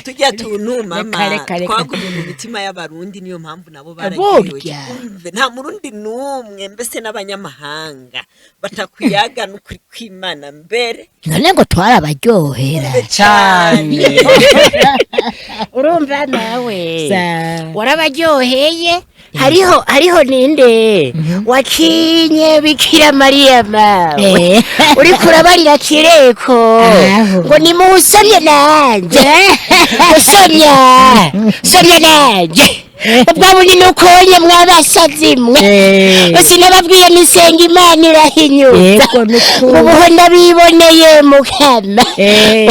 Tujya tuntu mama Reka, reka, reka. twagumye mu mitima y'Abarundi, niyo mpamvu nabo bararyohewe. Burya. Umve, nta Murundi n'umwe, mbese n'abanyamahanga batakwiyaga n'ukuri kw'Imana mbere. None ngo twarabaryohera? Cyane. Urumva nawe Sa. warabaryoheye. Hariho ninde wakinye Bikira Mariya mawe, uriko urabarira kireko Aho. ngo nimusomye nanje, usomya somya nanje ubwo bunini ukonye mwabasazi mwe. Sinababwiye nisenga Imana irahinyuza? Yego, nukuri. Ubuho ndabiboneye mukama.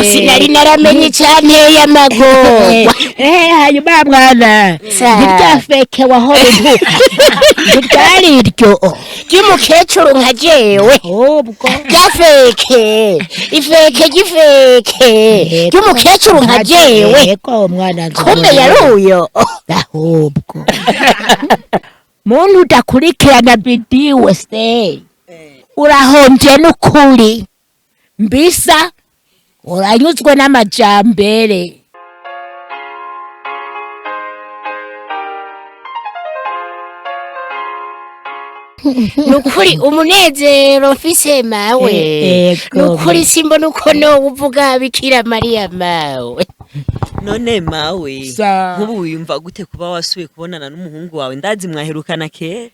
Sinari naramenye icanteye amagorwa. Hanyuma mwana, ntiryafeke wahora untuka, ntiryari iryo Ry'umukecuru nka jewe? Ahubwo Ryafeke, ifeke ry'ifeke ry'umukecuru nka jewe? Yego mwana. Kumbe yari uyo. Ahubwo muntu udakurikirana bidiwe se, urahombye n'ukuri, mbisa uranyuzwe n'amajambere. Nukuri umunezero mfise mawe, Yego. nukuri simbona uko nowuvuga, Bikira Mariya mawe. None mawe, Sa. nk'ubu wiyumva gute kuba wasubiye kubonana n'umuhungu wawe? Ndazi mwaherukana kera.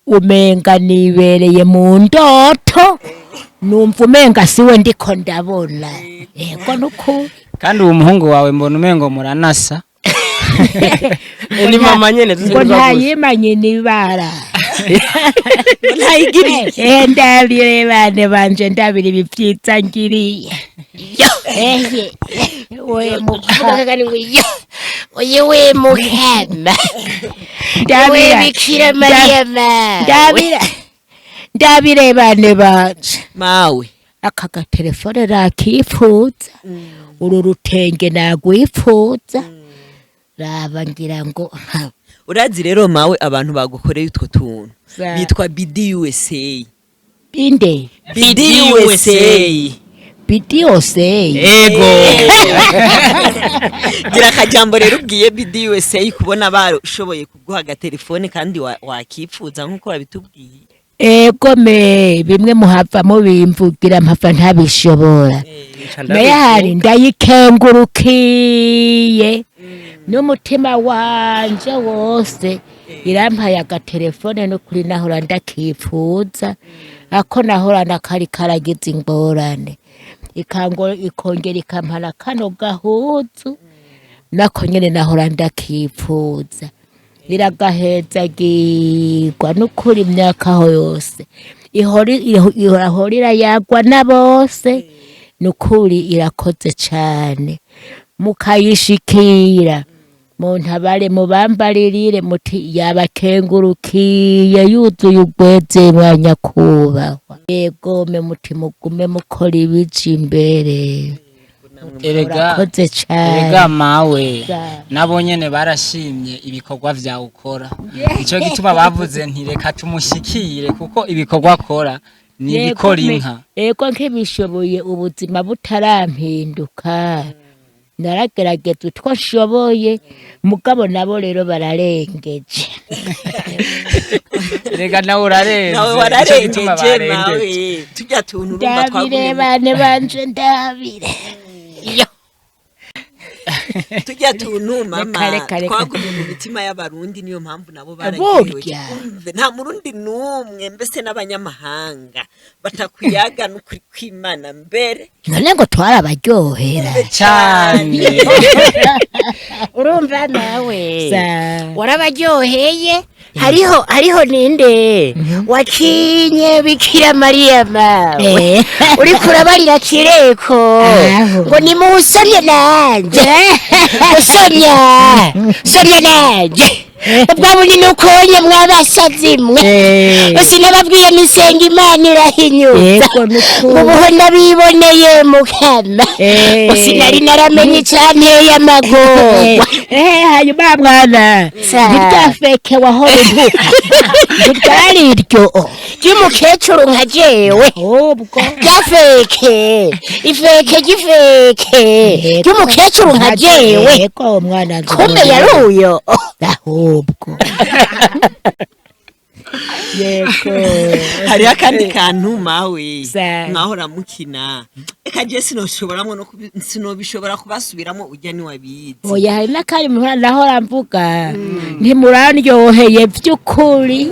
Umenga nibereye mu ndoto, numva umenga siwe ndiko ndabona. Yego, nukuri. Kandi uwo muhungu wawe mbona umengo muranasa. Ni mama nyene. Ngo ntayimanye n'ibara. Ntayigiriye. Ndabire bane banje, ndabire ibi vyiza ngiriye. Ehe. We muka. Vuga ngo yo oye we mukama we. Ndabira. Bikira Mariya mawe. Ndabira, ndabire bane banje. Mawe. Aka gatelefone nakipfuza, uru rutenge nagwipfuza, raba ngira ngo Urazi rero mawe, abantu bagukoreye utwo tuntu Sa. bitwa BDUSA. Inde? BDUSA. Bidiyose? Ego. Gira akajambo rero ubwiye BDUSA kubona bashoboye kuguha agatelefone kandi wakipfuza nk'uko babitubwiye. Ego me, bimwe muhava mubimvugira mpava ntabishobora. Meyari ndayikengurukiye n'umutima wanje wose, irampaye agatelefone n'ukuri nahora ndakipfuza, ako nahora nakari karagize ingorane, ikango ikongera ikampana kano gahuzu nako nyene nahora ndakipfuza. Iragahezagirwa n'ukuri imyaka aho yose ihora irayagwa na bose, nukuri irakoze cane. Mukayishikira muntabare mubambaririre muti yabakengurukiye yuzuye ugweze ba nyakubahwa. Yegome muti mugume mukora ibija imbere. Erega Urakoze cane. Erega mawe, Sa. nabo nyene barashimye ibikorwa vyawe ukora, ico gituma bavuze nti reka tumushikire kuko ibikorwa akora ni ibikora inka. Ego, nk'ibishoboye ubuzima butarampinduka naragerageza utwo nshoboye, mugabo nabo rero bararengeje. Erega nawe urarenze. Nawe Ico wararengeje. gituma barengeje. Mawe, tujya tuntu urumva Ndabire twagumye bane banje, ndabire. Yo. Tujya tuntu mama Reka, reka, reka. twagumye mu mitima y'Abarundi, niyo mpamvu nabo bararyohewe. Burya. Umve, nta Murundi n'umwe, mbese n'abanyamahanga batakwiyaga n'ukuri kw'Imana mbere. None ngo twarabaryohera? Cyane. Urumva nawe Sa. warabaryoheye. Hariho ninde wakinye Bikira Mariya mawe, uriko urabarira kireko Aho. ngo nimusomye nanje, usomya somya nanje. Ubwo bunini ukonye mwabasazi mwe. Sinababwiye nisenga Imana irahinyuza. Yego, nukuri. Ubuho ndabiboneye, mukama. Sinari naramenye icyanteye amagorwa. Hanyuma mwana, nirya feke wahora uvuga ntiryari iryo Ry'umukecuru nka jewe? Ahubwo Ryafeke ifeke ry'ifeke ry'umukecuru nka jewe? Yego mwana. Kumbe yari uyo. Ahubwo yego. Hariho akandi kantu mawe mwahora mukina, eka je sinoshoboramwo no sinobishobora kubasubiramo, ujya niwabizi. Oya, hari n'akandi muhora nahora mvuga, ntimurandyoheye by'ukuri.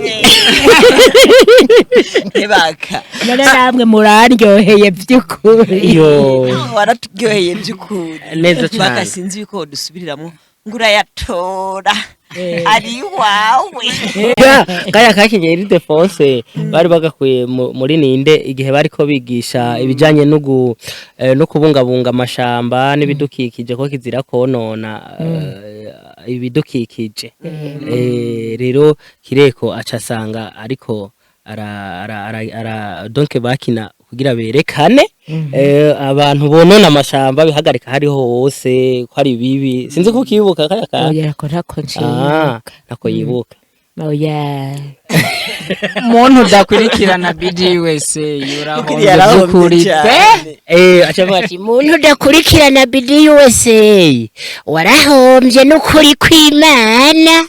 Ebaka. None namwe murandyoheye by'ukuri. Yo. Waraturyoheye by'ukuri. Neza cyane. Baka, sinzi yuko dusubiriramwo ngo urayatora ari iwawe. Kaya kakinye Ildefonse bari bagakuye muri ninde igihe bariko bigisha ibijanye no no kubungabunga amashamba n'ibidukikije, ko kizira konona ibidukikije. Rero Kireko aca asanga ariko ara ara ara, ara donc bakina kugira berekane abantu bonona amashamba bihagarika hariho hose ko ari bibi. Sinzi ko ukibuka kaya ka. Oya, ko ntako Ah, nshibuka. Nako yibuka. Oya. Umuntu udakurikirana BD wese yurahombye yarahombye by'ukuri pe. Cyane. Aca avuga ati Umuntu udakurikirana BD USA warahombye n'ukuri kw'Imana.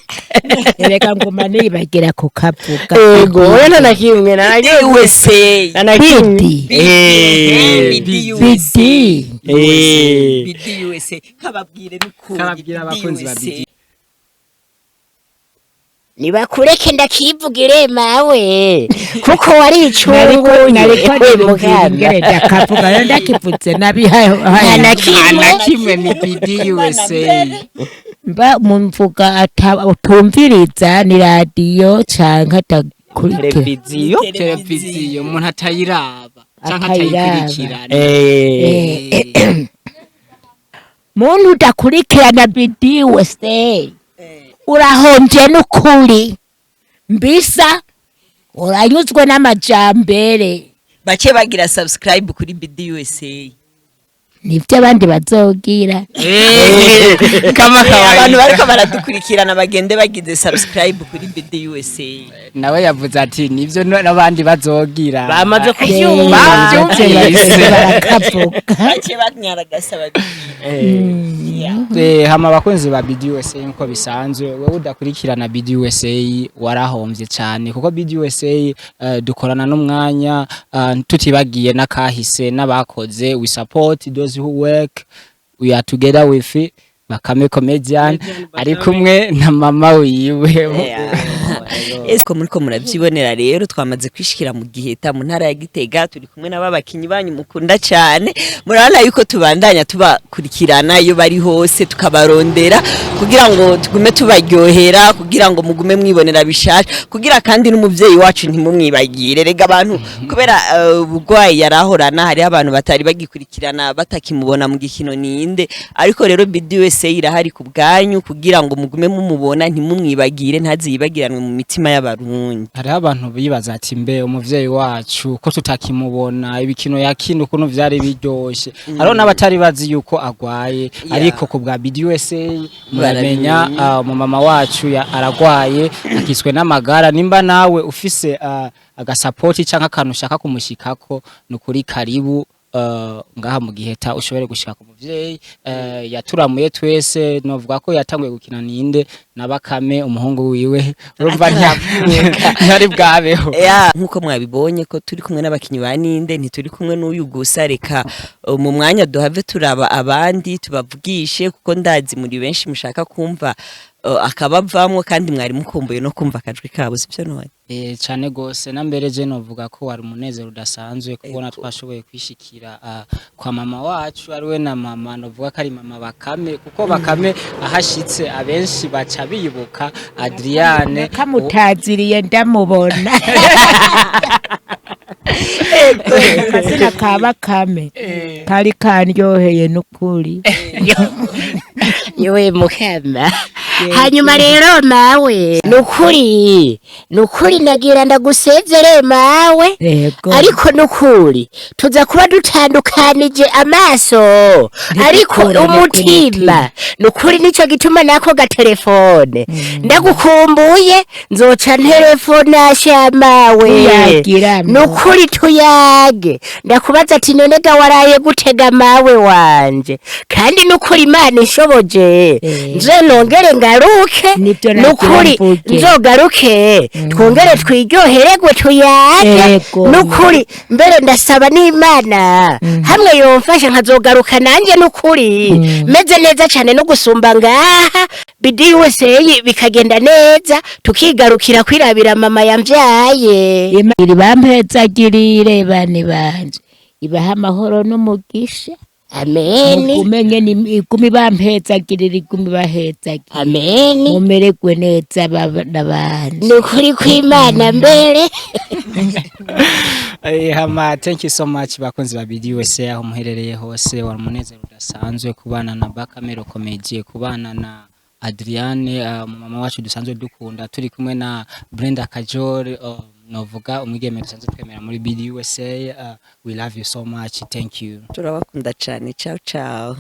Reka nguma nibagira kukavuga. Ego, oya, nta na kimwe na USA. nta na kimwe. Bidi. BD USA. Bidi. BD USA, kababwire n'ukuri. Kababwire abakunzi ba BD. Nibakureke ndakivugire mawe kuko waricunguye. Nariko We nibwira muganga. ingene ndakavuga, rero ndakivutse nabihaye. Nta na kimwe. Nta na kimwe, ni BD USA. Mba mumvuga utumviriza ni radiyo canke adakurikira? Televiziyo. Televiziyo umuntu atayiraba canke Atayiraba. atayikurikirana. Muntu udakurikirana BD wese urahombye n'ukuri, mbisa uranyuzwe n'amajambere. Bake bagira subscribe kuri BD USA. Nibyo abandi bazogira. Kama Abantu kawaida. bariko baradukurikirana bagende bagize subscribe kuri BD USA. Nawe yavuze ati nivyo n'abandi bazogira. Bamaze kuvyumva. Bavyumvise. Barakavuga. Bake banyaragasa babiri. Hama abakunzi ba BD USA, nkuko bisanzwe, wewe udakurikirana BD USA warahombye cyane, kuko BD USA dukorana n'umwanya, tutibagiye n'akahise n'abakoze. We support those who work. We are together with Bakame Comedian, ari kumwe na mama wiwe. Ese muriko muravyibonera rero, twamaze kwishikira mu Giheta mu ntara ya Gitega, turi kumwe n'ababakinyi banyu mukunda cyane. Murabona yuko tubandanya tubakurikirana iyo bari hose, tukabarondera kugira ngo tugume tubaryohera, kugira ngo mugume mwibonera bishasha, kugira kandi n'umuvyeyi wacu ntimumwibagire. Rega abantu kubera ubugwayi yarahorana, hariho abantu batari bagikurikirana, batakimubona mu gikino ninde. Ariko rero BD USA irahari ku bwanyu kugira ngo mugume mumubona, ntimumwibagire, ntaziyibagiranwe mu mitima y'Abarundi. Hariho abantu bibaza ati mbe umuvyeyi wacu ko tutakimubona, ibikino yakina ukuntu vyari biryoshe? Hariho n'abatari bazi yuko agwaye, ariko ku bwa BDUSA muramenya umumama wacu aragwaye, akiswe n'amagara. Nimba nawe ufise agasapoti canke akantu ushaka kumushikako, ni ukuri karibu ngaha mu Giheta ushobore gushika ku muvyeyi yaturamuye twese. Novuga ko yatanguye gukina ninde na Bakame umuhungu wiwe, urumva ntiyari bwabeho. Ya, nkuko mwabibonye ko turi kumwe n'abakinyi ba ninde, ntituri kumwe n'uyu gusa. Reka mu mwanya duhave turaba abandi tubavugishe, kuko ndazi muri benshi mushaka kumva akabavamwo, kandi mwari mukumbuye no kumva akajwi kabo, sibyo none? Cane gose. Na mbere je novuga ko wari umunezero udasanzwe kubona twashoboye kwishikira kwa mama wacu, ariwe na mama novuga ko ari mama Bakame, kuko Bakame ahashitse abenshi baca bibuka Adriane. Kamutaziriye ndamubona, akazina ka Bakame kari kandyoheye n'ukuri. Yewe mukama. Hanyuma rero mawe, nukuri nukuri nagira ndagusezere mawe. Yego. Ariko nukuri tuza kuba dutandukanije amaso, ariko Ntidukurane ku umutima. Nukuri nico gituma nako gatelefone ndagukumbuye, nzoca ntelefona shamawe. Tuyagirane. Nukuri tuyage, ndakubaza ati: "None ga waraye gutega mawe wanje?" Kandi nukuri Imana ishoboje, nze nongere ngaruke. Nibyo nagira Nukuri mvuge. nzogaruke, twongere twiryohererwe, tuyage. Yego. Nukuri mbere ndasaba n'Imana hamwe yomfasha nkazogaruka nanjye nukuri meze neza cyane no gusumba ngaha, BDUSA bikagenda neza, tukigarukira kwirabira mama yambyaye. Imana bampezagirire bane banje, ibaha amahoro n'umugisha. Ameni. Mugume nyene, igume bampezagirire, igume bahezagirire. Ameni. Mumererwe neza bana banje. Ni ukuri kw'Imana mbere. Hama thank you so much bakunzi ba BDUSA aho muherereye hose. Wari umunezero udasanzwe kubana na Bakamero Comedy, kubana na Adriane, mama wacu dusanzwe dukunda, turi kumwe na Brenda Kajor, novuga umwigeme dusanzwe twemera muri BDUSA. We love you so much, thank you. Turabakunda cyane, ciao ciao.